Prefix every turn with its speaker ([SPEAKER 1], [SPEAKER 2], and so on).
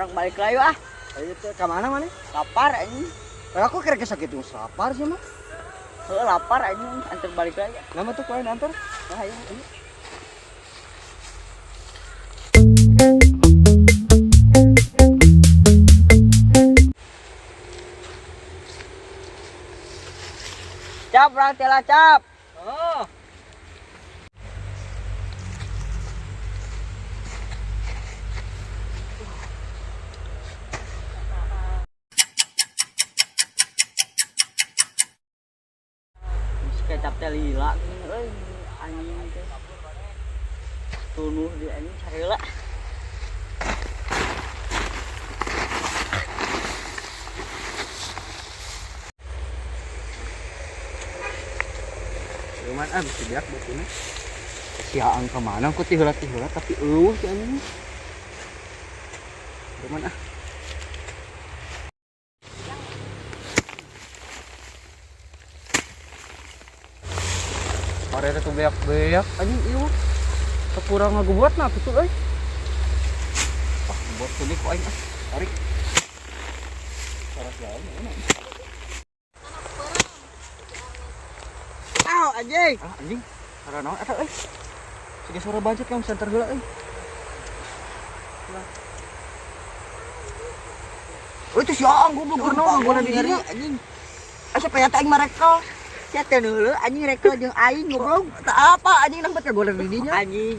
[SPEAKER 1] Urang balik lah yuk ah.
[SPEAKER 2] Ayo teh ka mana maneh?
[SPEAKER 1] Lapar anjing.
[SPEAKER 2] Eh, aku kira sakit tuh lapar sih mah.
[SPEAKER 1] Heuh, lapar anjing, antar balik lagi.
[SPEAKER 2] Nama tuh kau antar?
[SPEAKER 1] Wah, ayo. Ayo. Cap, urang teh lah, cap.
[SPEAKER 2] Oh.
[SPEAKER 1] Kecap teh lila gini euy, anjing teh. Tunuh di anjing cari lah.
[SPEAKER 2] Cuman ah bisa biak betulnya. Siaan kemana aku tiheula-tiheula tapi eueuh si anjing. Cuman ah. Pare tuh beak-beak anjing ieu. Kekurang ngagebuat nah gitu euy. Wah, buat sini ku aing ah. Tarik. Suara siapa mana?
[SPEAKER 1] Aw, anjing.
[SPEAKER 2] Ah anjing, suara naon eta euy? Siga suara budget kamu center heula euy. Oh itu si Aang goblok keur naon gua di dinya.
[SPEAKER 1] Anjing. Asa payah aing mah rekel. Sia teh heula anjing rekel jeung aing goblok.
[SPEAKER 2] Tak apa anjing nang bet ka di dinya.
[SPEAKER 1] Anjing.